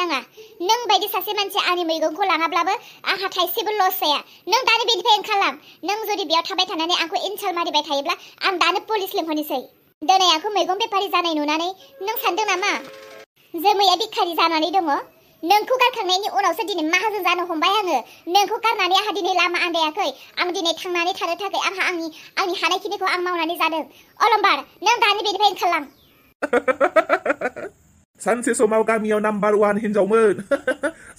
नाङा नों बायदि सासे मानसि आंनि मैगंखौ लाङाब्लाबो आंहा थाइसेबो लस जाया नों दानो बेनिफ्राय ओंखारलां नों जुदि बेयाव थाबाय थानानै आंखौ इनसाल्ट मारिबाय थायोब्ला आं दानो पुलिस लिंहरनोसै दिनै आंखौ मैगं बेफारि जानाय नुनानै नों सानदों नामा जोमैया भिखारि जानानै दङ नोंखौ गारखांनायनि उनावसो दिनै माहाजोन जानो हमबाय आङो नोंखौ गारनानै आंहा दिनै लामा आन्दायाखै आं दिनै थांनानै थानो थाखाय आंहा आंनि हानायखिनिखौ आं मावनानै जादों अलम्बार नों दानो बेनिफ्राय ओंखारलां सानसे समाव गामियाव नाम्बार 1 हिनजावमोन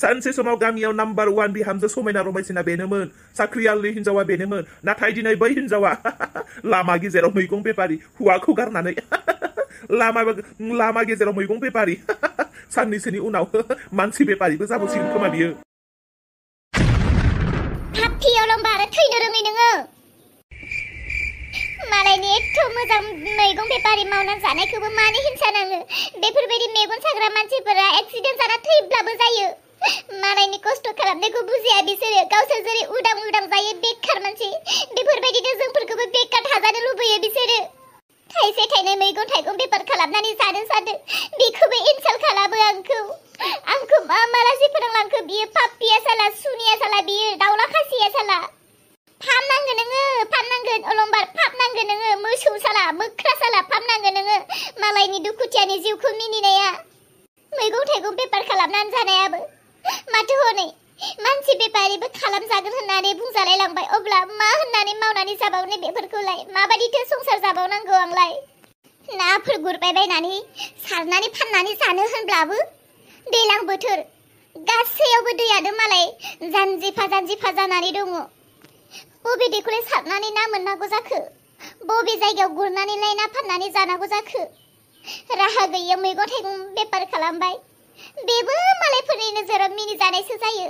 सानसे समाव गामियाव नाम्बार 1 बिहामजो समायना रमायसिना बेनोमोन साख्रियालनि हिनजावा बेनोमोन नाथाय दिनै बै हिनजावा लामा गेजेराव मैगं बेफारि हौवाखौ गारनानै लामा गेजेराव मैगं बेफारि साननैसोनि उनाव मानसि बेफारिबो जाबोसिगोन खोमा बियो हाप्पि अलम्बार थैनो रोङै नोङो मालायनि एथ' मोजां मैगं बेफारि मावनानै जानायखौबो मानो हिंसा नाङो बेफोरबायदि मेगन साग्रा मानसिफोरा एक्सिडेन्ट जाना थैब्लाबो जायो मालायनि खस्थ' खालामनायखौ बुजिया बिसोरो गावसोर जेरै उदां जायो बेकार मानसि बेफोरबायदिनो जोंफोरखौबो बेकार थाजानो लुबैयो बिसोरो थाइसे थाइनै मैगं थाइगं बेफार खालामनानै जानो सानदों बेखौबो इनसाल्ट खालामो आंखौ मा मालासि फोरोंलांखो बियो पाप्पिया साला सुनिया साला बियो दाउला खासिया साला फामनांगोन नोङो फामनांगोन अलम्बार फामनांगोन नोङो मोसौ साला मोख्रा साला फामनांगोन नोङो मालायनि दुखुथियानि जिउखौ मिनिनाया मैगं थाइगं बेफार खालामनानै जानायाबो माथो हनै मानसि बेफारिबो खालामजागोन होननानै बुंजालाय लांबाय अब्ला मा होननानै मावनानै जाबावनो बेफोरखौलाय माबादिथो संसार जाबावनांगौ आंलाय नाफोर गुरबाय बायनानै सारनानै फाननानै जानो होनब्लाबो दैलां बोथोर गासैयावबो दैयानो मालाय जानजिफा जानानै दङ बबे दैखौलाय सारनानै ना मोननांगौ जाखो बबे जायगायाव गुरनानैलाय ना फाननानै जानांगौ जाखो राहा गैयियाव मैगं थाइगं बेफार खालामबाय बेबो मालायफोरनि नोजोराव मिनिजानायसो जायो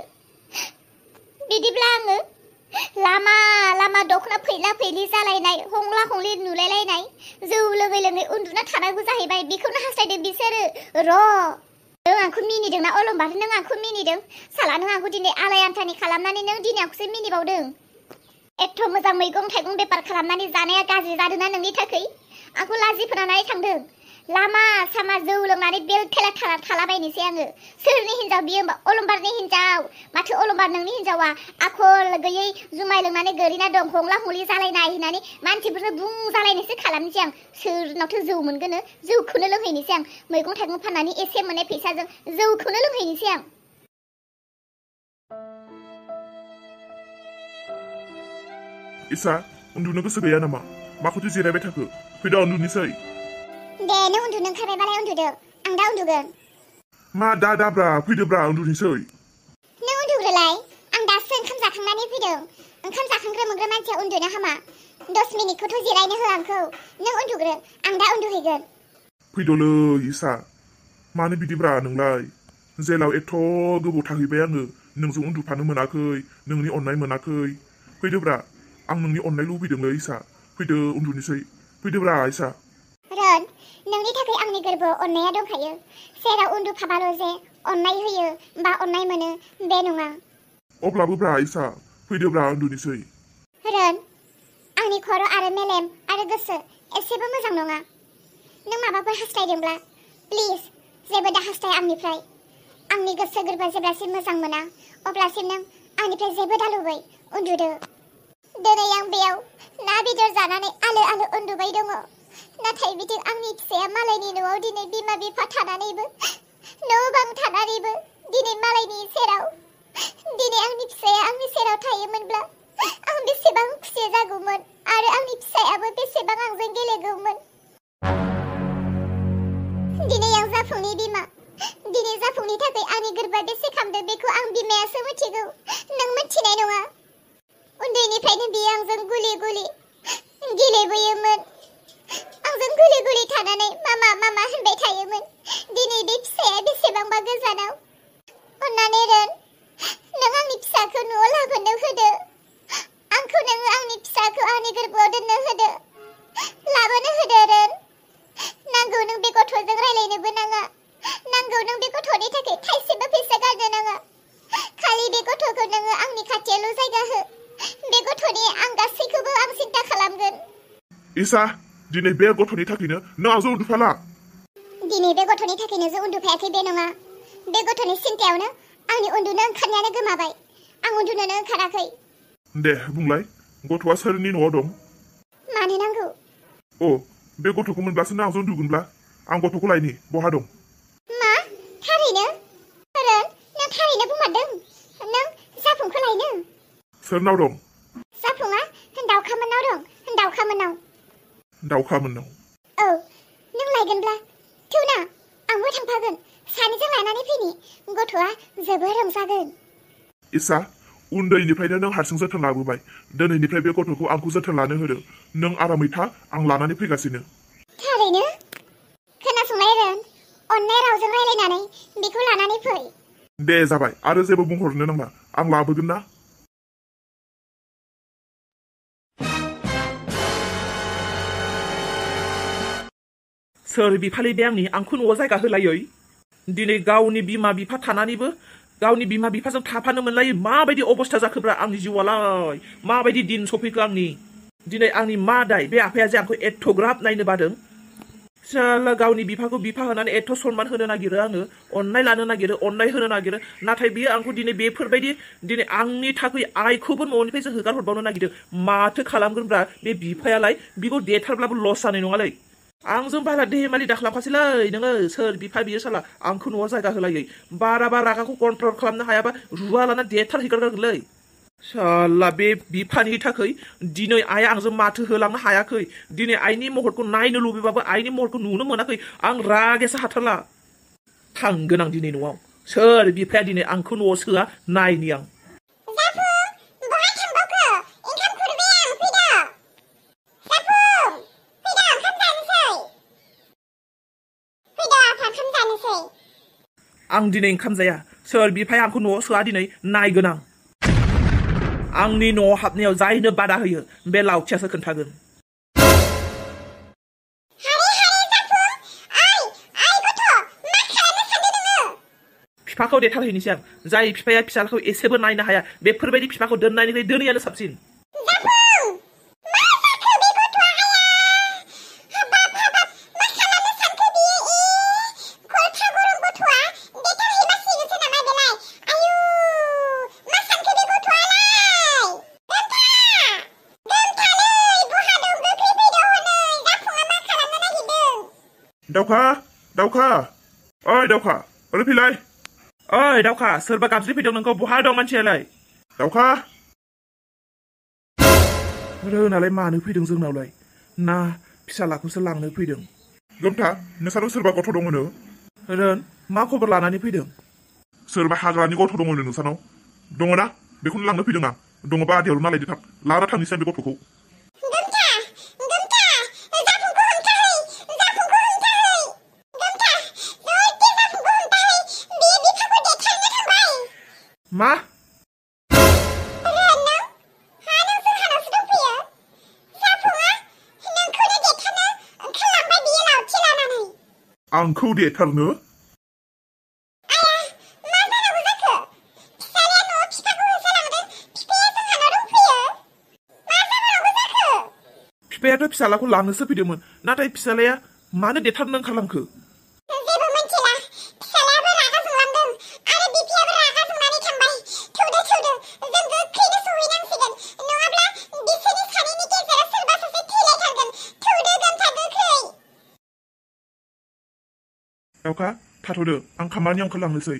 बिदिब्ला आङो लामा दखना फैला फैलि जालायनाय हंला हंलि नुलायलायनाय जौ लोङै उन्दुना थानांगौ जाहैबाय बेखौनो हास्थायदों बिसोरो नों आंखौ मिनिदोंना अलम्बार नों आंखौ मिनिदों साला नों आंखौ दिनै आलाय आन्थानि खालामनानै नों दिनै आंखौसो मिनिबावदों एथ' मोजां मैगं थाइगं बेफार खालामनानै जानाया गाज्रि जादोंना नोंनि थाखाय आंखौ लाजि फोनांनानै थांदों लामा सामा जौ लोंनानै बेल थेला थालाबायनोसै आङो सोरनि हिनजाव बियो अलम्बारनि हिनजाव माथो अलम्बार नोंनि हिनजावा आखल गैयै जुमाय लोंनानै गोलैना दं हंला हंलि जालायनाय होननानै मानसिफोरनो बुंजालायनोसै खालामनोसै आं सोरनावथो जौ मोनगोनो जौखौनो लोंहैनोसै आं मैगं थाइगं फाननानै एसे मोननाय फैसाजों जौखौनो लोंहैनोसै आं इसा उन्दुनो गोसो गैया नामा माखौथो जिरायबाय थाखो फैदा उन्दुनोसै दे नों उन्दुनो ओंखारबायबालाय उन्दुदो आं दा उन्दुगोन मा दाब्रा फैदोब्रा उन्दुनोसै नों उन्दुग्रोलाय आं दासो ओंखाम जाखांनानै फैदों ओंखाम जाखांग्रो मानसिया उन्दुनो हामा 10 मिनिटखौथ' जिरायनो हो आंखौ नों उन्दुग्रो आं दा उन्दुहैगोन फैदोलै इसा मानो बिदिब्रा नोंलाय जेलाव एथ' गोबाव थाहैबाय आङो नोंजों उन्दुफानो मोनाखै नोंनि अननाय मोनाखै फैदोब्रा आं नोंनि अननाय लुबैदोंलै इसा फैदो उन्दुनोसै फैदोब्रा इसा रन नोंनि थाखाय आंनि गोरबोआव अननाया दंखायो सेराव उन्दुफाबाल' जे अननाय होयो बा अननाय मोनो बे नङा अब्लाबो ब्रा इसा फैदोब्रा उन्दुनोसै रन आंनि खर' आरो मेलेम आरो गोसो एसेबो मोजां नङा नों माबाफोर हास्थायदोंब्ला प्लिज जेबो दा हास्थाय आंनिफ्राय आंनि गोसो गोरबोआ जेब्लासिम मोजां मोना अब्लासिम नों आंनिफ्राय जेबो दा लुबै उन्दुदो दिनै आं बेयाव ना बेदर जानानै आलो उन्दुबाय दङ नाथाय बिदिं आंनि फिसाया मालायनि न'आव दिनै बिमा बिफा थानानैबो न' बां थानानैबो दिनै मालायनि सेराव दिनै आंनि फिसाया आंनि सेराव थायोमोनब्ला आं बेसेबां खुसि जागौमोन आरो आंनि फिसायाबो बेसेबां आंजों गेलेगौमोन दिनै आं जाफुंनि बिमा दिनै जाफुंनि थाखाय आंनि गोरबोआ बेसे खामदों बेखौ आं बिमायासो मिथिगौ नों मिथिनाय नङा उन्दैनिफ्रायनो बियो आंजों गुलि गेलेबोयोमोन आंजों गुलि थानानै मामा होनबाय थायोमोन दिनै बे फिसाया बेसेबांबा गोजानाव अन्नानै रोन नों आंनि फिसाखौ न'आव लाबोनो होदो आंखौ नों आंनि फिसाखौ आंनि गोरबोआव दोननो होदो लाबोनो होदो रोन नांगौ नों बे गथ'जों रायलायनोबो नाङा नांगौ नों बे गथ'नि थाखाय थाइसेबो फैसा गारनो नाङा खालि बे गथ'खौ नोङो आंनि खाथियावल' जायगा हो बे गथ'नि आं गासैखौबो आं सिन्था खालामगोन इसा दिनै बे गथ'नि थाखायनो नों आंजों उन्दुफाला दिनै बे गथ'नि थाखायनो जों उन्दुफायाखै बे नङा बे गथ'नि सिन्थायावनो आंनि उन्दुनो ओंखारनायानो गोमाबाय। आं उन्दुनोनो ओंखाराखै। दे बुंलाय, गथ'आ सोरनि न'आव दं? मानो नांगौ? अ, बे गथ'खौ मोनब्लासो नों आंजों उन्दुगोनब्ला आं गथ'खौ लायनि। बहा दं? मा? थारैनो? अरुण, नों थारैनो बुंमारदों? नों जाफुंखौ लायनो? सोरनाव दं? जाफुङा दाउखामोननाव दं। दाउखामोननाव। दाउखामोननाव? औ, नों लायगोनब्ला थौना आंबो थांफागोन। सानैजों लानानै फैनि। गथ'आ जोबोर रंजागोन। इसा, उन्दैनिफ्रायनो नों हारसिं जोथोन लाबोबाय। दिनैनिफ्राय बे गथ'खौ आंखौ जोथोन लानो होदो। नों आरामै था, आं लानानै फैगासिनो। थारैनो? खोनासंनाय अरुण, अननाय रावजों रायलायनानै बेखौ लानानै फै। दे जाबाय, आरो जेबो बुंहरनो नांला। आं लाबोगोन ना? सोर बिफालि बे आंखौ न'आव जायगा होलायै? दिनै गावनि बिमा बिफा थानानैबो गावनि बिमा बिफाजों थाफानो मोनलायै माबायदि अबस्था जाखोब्रा आंनि जिउआलाय? माबायदि दिन सफैखो आंनि? दिनै आंनि मा दाय बे आफाया जे आंखौ एथ'ग्राब नायनो बादों? साला गावनि बिफाखौ बिफा होनानै एथ' सनमान होनो नागिरो आङो, अननाय लानो नागिरो, अननाय होनो नागिरो, नाथाय बियो आंखौ दिनै बेफोरबायदि दिनै आंनि थाखाय आइखौबो न'निफ्रायसो होगार हरबावनो नागिरदों। माथो खालामगोनब्रा बे बिफायालाय? बिखौ देथारब्लाबो लस जानाय नङालै। आंजों बारा देमालि दाखालामखासैलै नोङो। सोर बिफा बियो साला आंखौ न'आव जायगा होलायै? बाराबा रागाखौ कन्ट्रल खालामनो हायाबा रुवा लाना देथारहैगारगोनलै। साला बे बिफानि थाखाय दिनै आइया आंजों माथो होलांनो हायाखै। दिनै आइनि महरखौ नायनो लुबैबाबो आइनि महरखौ नुनो मोनाखै। आं रागेसो हाथारला। थांगोन आं दिनै न'आव। सोर बिफाया दिनै आंखौ न'आव सोआ नायनि आं। आं दिनै ओंखाम जाया। सोर बिफाया आंखौ न'आव सोआ दिनै नायगोन आं। आंनि न'आव हाबनायाव जायनो बादा होयो बे लावथियासो खोन्थागोन। बिफाखौ देथारहैनोसै आं। जाय बिफाया फिसाखौ एसेबो नायनो हाया बेफोरबायदि बिफाखौ दोननायनिफ्राय दोनैयानो साबसिन। दाउखा, दाउखा, ओइ दाउखा, ओरै फैलाय। ओइ दाउखा, सोरबा गाबज्रि फैदों नोंखौ। बहा दं मानसियालाय? दाउखा। रोनालाय मानो फैदों जोंनावलाय? ना फिसालाखौसो लांनो फैदों? गोमथा, नोंसानाव सोरबा गथ' दङनो? रोन, मा खबर लानानै फैदों? सोरबा हाग्रानि गथ' दङनो नोंसानाव? दङ ना? बेखौनो लांनो फैदों आं। दङबा आदियावल' नालायदो थाब। लाना थांनोसै आं बे गथ'खौ। मा? आंखौ देथारनो? बिफायाथ' फिसालाखौ लांनोसो फैदोंमोन, नाथाय फिसालाया मानो देथारनो ओंखारलांखो? दाउखा, थाथ'दो, आं खामानियाव ओंखारलांनोसै।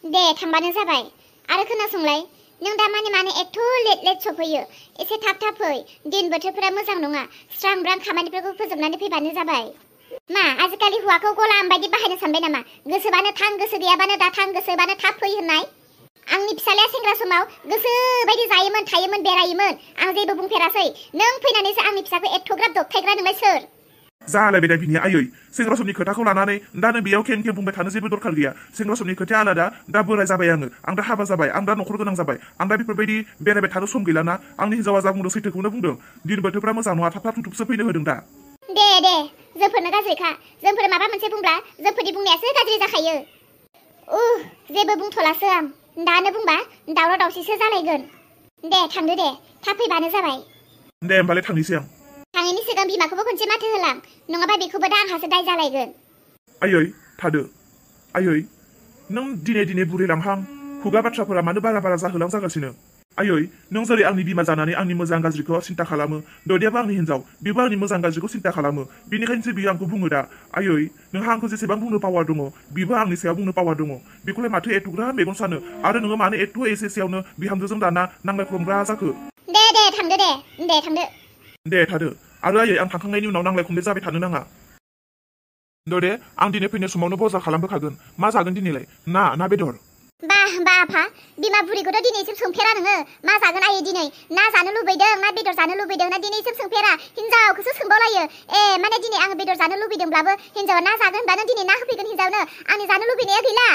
दे थांबानो जाबाय। आरो खोनासंलाय, नों दा माने एथ' लेट सफैयो? एसे थाब फै। दिन बोथोरफोरा मोजां नङा। स्रां ब्रां खामानिफोरखौ फोजोबनानै फैबानो जाबाय। मा आजिखालि हौवाखौ गलाम बायदि बाहायनो सानबाय नामा? गोसोबानो थां, गोसो गैयाबानो दा थां, गोसोबानो थाब फै होननाय? आंनि फिसालाया सेंग्रा समाव गोसो बायदि जायोमोन, थायोमोन, बेरायोमोन। आं जेबो बुंफेरासै। नों फैनानैसो आंनि फिसाखौ एथ'ग्राब दबथायग्रा नोंलाय सोर? जालायबाय दा बिनि आयै। सेंग्रा समनि खोथाखौ लानानै दा नों बेयाव खें खें बुंबाय थानो जेबो दरखार गैया। सेंग्रा समनि खोथाया आलादा। दा बोराय जाबाय आङो। आं दा हाबा जाबाय। आं दा न'खर गोनां जाबाय। आं दा बेफोरबायदि बेरायबाय थानो सम गैलाना। आंनि हिनजावा जा बुंदों सैथोखौनो बुंदों। दिन बोथोरफ्रा मोजां नङा। थाब थुबसो फैनो होदों दा। दे जोंफोरनो गाज्रिखा। जोंफोर माबा मोनसे बुंब्ला जोंफोरनि बुंनायासो गाज्रि जाखायो। जेबो बुंथ'लासो आं। दानो बुंबा दावराव दावसिसो जालायगोन। दे थांदो दे, थाब फैबानो जाबाय। दे होमबालाय थांनोसै आं। थाङैनि सिगां बिमाखौबो खनसे माथो होलां, नङाबा बेखौबो दा आंहासो दाय जालायगोन। आयै थादो। आयै, नों दिने दिने बुरैलांहां खुगा बाथ्राफोरा मानो बारा बारा जाहोलां जागासिनो आयै नों जेरै आंनि बिमा जानानै आंनि मोजां गाज्रिखौ सिन्ता खालामो ददेयाबो आंनि हिन्जाव बेबो आंनि मोजां गाज्रिखौ सिन्ता खालामो बेनिखायनोसो बियो आंखौ बुङो दा आयै नोंहा आंखौ जेसेबां बुंनो पावार दङ बिबो आंनि सायाव बुंनो पावार दङ बेखौलाय माथो एथ'ग्रा मेगन सानो आरो नोङो मानो एथ' एसेयावनो बिहामजोजों दाना नांलाय खमग्रा जाखो दे थांदो दे थांदो दे थादो आरो आयै आं थांखांनायनि उनाव नांलाय खमलाय जाबाय थानो नाङा दे आं दिनै फैनाय समावनो बजार खालामबोखागोन मा जागोन दिनैलाय ना बेदर बा आफा बिमा बुरिखौथ' दिनैसिम सोंफेरा नोङो मा जागोन आयै दिनै ना जानो लुबैदों ना बेदर जानो लुबैदों ना दिनैसिम सोंफेरा हिन्जावखौसो सोंबावलायो माने दिनै आं बेदर जानो लुबैदोंब्लाबो हिन्जावा ना जागोन होनबानो दिनै ना होफैगोन हिन्जावनो आंनि जानो लुबैनाया गैला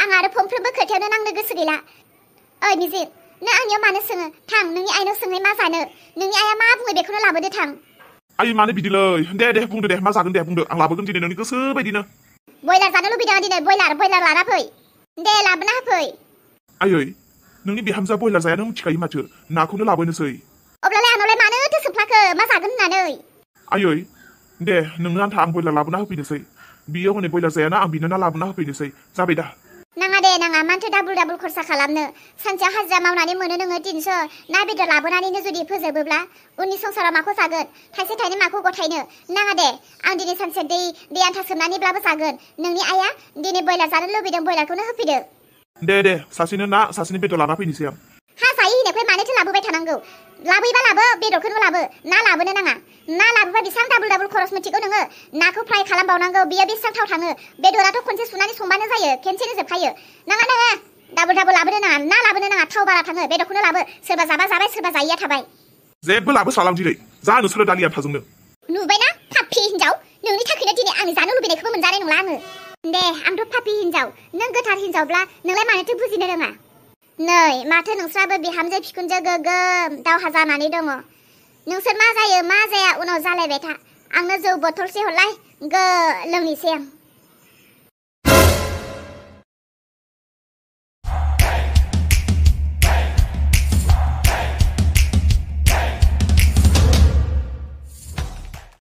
आं आरो फंफ्रोमबो खोथायावनो नांनो गोसो गैला ओइ मिजिर नों आंनियाव मानो सोङो थां नोंनि आइनाव सोंनाय मा जानो नोंनि आइया मा बुङो बेखौनो लाबोदो थां आयै मानो बिदिलै दे बुंदो दे मा जागोन दे बुंदो आं लाबोगोन दिनै नोंनि गोसो बायदिनो बयलार जानो लुबैदों दिनै बयलार लाना फै दे लाबोना होफै आयै नोंनि बिहामजोआ बयलार जाया नों मिथिखायो माथो नाखौनो लाबोनोसै अब्लालाय आंनावलाय मानोथो सोंफ्लाखो मा जागोन होननानै आयै दे नोंनो आन्था आं बयलार लाबोना होफैनोसै बियो हनै बयलार जायाना आं बिनो ना लाबोना होफैनोसै जाबाय दा नाङा मानोथो डाबल खरसा खालामनो सानसेयाव हाजिरा मावनानै मोनो नोङो 300 ना बेदर लाबोनानैनो जुदि फोजोबोब्ला उननि संसाराव माखौ जागोन थाइसे थाइनै माखौ गथायनो नाङा दे आं दिनै सानसे दै आन्था सोमनानैब्लाबो जागोन नोंनि आइया दिनै बयलार जानो लुबैदों बयलारखौनो होफैदो दे सासेनो ना सासेनो बेदर लाना फैनोसै आं हा जायो होननायखाय मानोथो लाबोबाय थानांगौ लाबोयोबा लाबो बेदरखौनो लाबो ना लाबोनो नाङा ना लाबोबा बेसेबां डाबल खरस मिथिगौ नोङो नाखौ फ्राय खालामबावनांगौ बियो बेसेबां थाव थाङो बेदराथ' खनसे सुनानै संबानो जायो खेनसेनो जोबखायो नाङा डाबल लाबोनो नाङा ना लाबोनो नाङा थाव बारा थाङो बेदरखौनो लाबो सोरबा जाबा जाबाय सोरबा जायिया थाबाय जेबो लाबो सालां दिनै जा नोंसोरो दालि आन्थाजोंनो नुबायना पापि हिन्जाव नोंनि थाखायनो दिनै आंनि जानो लुबैनायखौबो मोनजानाय नंला आङो दे आंथ' पापि हिन्जाव नों गोथार हिन्जावब्ला नोंलाय मानोथो बुजिनो रोङा नै माथो नोंस्राबो बिहामजो बिखुनजो गोगोम दावहा जानानै दङ नोंसोर मा जायो मा जाया उनाव जालायबाय था आंनो जौ बथलसे हरलाय लोंनोसै आं